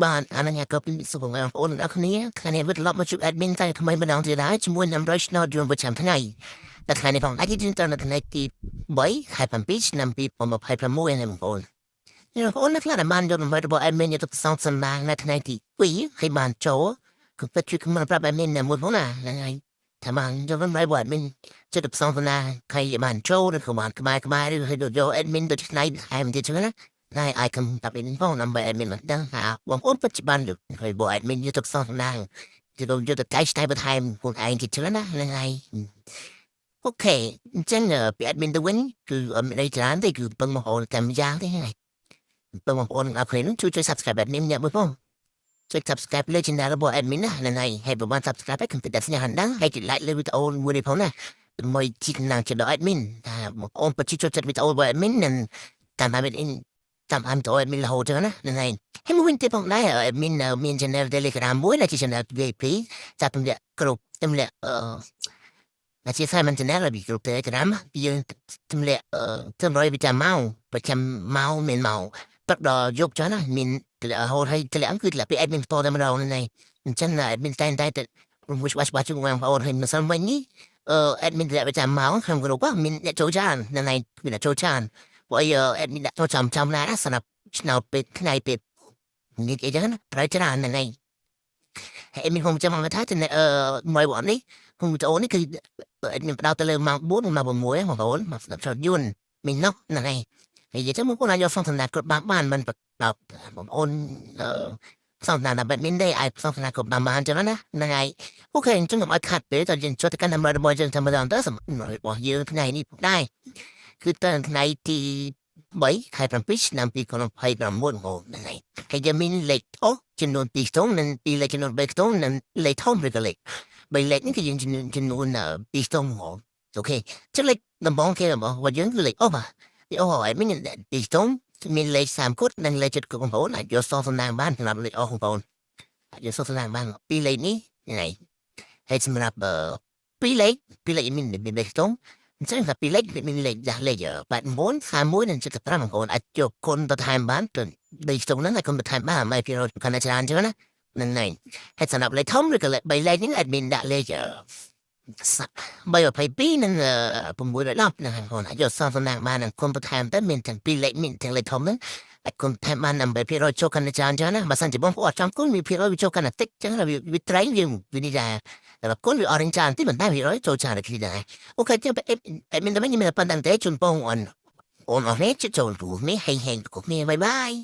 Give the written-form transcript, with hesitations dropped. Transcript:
បាទអនុញ្ញាតក៏ពីសុខបងប្អូនទាំងអស់គ្នាថ្ងៃនេះវិត្រឡប់មកជួប admin តែថ្មីម្ដងទៀតហើយជាមួយនឹងរយឆ្នោតយួនប្រចាំថ្ងៃតែថ្ងៃនេះផងដែរយើងត្រូវនៅថ្ងៃទី3ខែ7ឆ្នាំ2026នេះបងប្អូនបងប្អូនអ្នកខ្លះដែលបានយកតម្រូវរបស់ admin យកទៅផ្សងសំណាងនៅថ្ងៃទី2ហើយបានចូលក៏ពិតជាខ្ញុំប្រាប់ admin ណាមួយផងណាហ្នឹងហើយថាបានយកតម្រូវរបស់ admin ចិត្តផ្សងសំណាងใครបានចូលឬក៏បានក្បែរក្បែរឬហើយយក admin ទៅឆ្នៃថែមទៀតចឹងណា ហើយអាចកំតាប់នេះផងដើម្បី admin មិនដឹងថាបងប្អូនពិតជាបានយកហើយបើ admin យកទៅផ្សងសំណាងទៅយកទៅកែច្នៃបន្ថែមខ្លួនឯងទៀតចឹងណាហ្នឹងហើយ OK អញ្ចឹងពី admin ទៅវិញគឺអត់មានអីច្រើនទេគឺពឹងបងប្អូនតែម្យ៉ាងទេហើយពឹងបងប្អូនអរគ្នាជួយជួយ subscribe admin អ្នកមួយផងចុច subscribe លើ channel របស់ admin ណាហ្នឹងហើយហើយបើបាន subscribe ហើយកុំភ្លេចដាក់សញ្ញាកណ្ដឹងហើយចុច like លើវីដេអូមួយនេះផងណាដើម្បីជីកណាងចិត្តដល់ admin ថាបងប្អូនពិតជាចូលចិត្តវីដេអូរបស់ admin និងតាម admin តាមអានទៅ admin រហូតចឹងណាហ្នឹងហើយហើយមួយវិញទៀតផងដែរ admin មាន channel Telegram មួយដែលជា channel VIP ចាប់ទម្លាក់គ្រប់ទម្លាក់អឺអធិស្ឋានមិន channel ពីគ្រប់ Telegram យើងទម្លាក់អឺទម្លាក់ប្រចាំម៉ោងប្រចាំម៉ោងមានម៉ោងព្រឹកដល់យប់ចឹងណាមានទម្លាក់រហូតហើយទម្លាក់គឺទម្លាក់ពី admin ផ្ទាល់តែម្ដងហ្នឹងហើយអញ្ចឹង admin តែងតែទៅមួយច្បាស់ច្បាស់ជាងបងប្អូនហើយមិនសិនវិញនេះអឺ admin ទម្លាក់ប្រចាំម៉ោងក្នុងក្រុមមានអ្នកចូលច្រើនហ្នឹងហើយមានអ្នកចូលច្រើនព្រោះអី admin ដាក់ចូលចាំចាំណាសម្រាប់ឆ្នោតពេលថ្ងៃពេលនេះអីចឹងណាត្រូវច្រើនហ្នឹងហើយហើយ admin ខ្ញុំចាំមកថាទៅអឺមួយបងនេះក្នុងវីដេអូនេះគឺ admin ផ្ដោតទៅលើម៉ោង4និងម៉ោង6បងប្អូនមកស្ដាប់ឆ្នោតយួនមីណោះហ្នឹងហើយហើយនិយាយទៅបងប្អូនអាចយកសងសំណាគ្រប់បានបានមិនប្រកបបងប្អូនអឺសងសំណាដល់ admin ទេអាចសងសំណាគ្រប់បានបានចឹងណាហ្នឹងហើយ OK អញ្ចឹងកុំឲ្យខាត់ពេកតើយើងចូលទៅកាន់តម្រូវរបស់យើងតែម្ដងទៅសម្រាប់របស់យើងថ្ងៃនេះផងដែរគឺតើថ្ងៃទី3ខែ7ឆ្នាំ2026បងហ្នឹងហើយហើយយើងមានលេខធំចំនួន2ខ្ទង់និងពីរលេខចំនួន3ខ្ទង់និងលេខធំឬក៏លេខ3លេខនេះគឺយើងចំនួនចំនួន2ខ្ទង់ហ្មង OK ចឹងលេខដំបូងគេរបស់យើងគឺលេខអូបាទលេខអូហើយមាន2ខ្ទង់មានលេខ30គត់និងលេខ7គត់បងប្អូនអាចយកសងសំណាងបានសម្រាប់លេខអូបងប្អូនអាចយកសងសំណាងបានពីរលេខនេះហ្នឹងហើយសម្រាប់ពីរលេខពីរលេខមានមានលេខខ្ទង់អញ្ចឹងថាពីរលេខមានលេខចាស់លេខ89 51និង75បងប្អូនអាចយកគុណទៅថែមបានទៅលេខខ្ទង់ហ្នឹងអាចគុណទៅថែមបានមិនពីរកាន់តែច្រើនចឹងណាហ្នឹងហើយហើយសម្រាប់លេខធំឬក៏លេខ3លេខនេះ admin ដាក់លេខ322និង610ហ្នឹងបងប្អូនអាចយកសងសំណាងបាននិងគុណបន្ថែមទៅមានទាំងពីរលេខមានទាំងលេខធំហ្នឹងអាចគុណថែមបានដើម្បីភាគរយចូលកាន់តែច្រើនចឹងណាបើសិនជាបងប្អូនអត់ចង់គុណវាភាគរយវាចូលកាន់តែតិចចឹងវាត្រែងយើងវានេះដែរតែបើគុណវាអត់ច្រើនតិចប៉ុន្តែភាគរយចូលច្រើនគ្នាដែរ OK ចឹង admin តែមានប៉ុណ្្នឹងទេជូនបងអូនអូនអរនេះចូលរួមនេះហេងហេងគ្រប់គ្នាbye bye.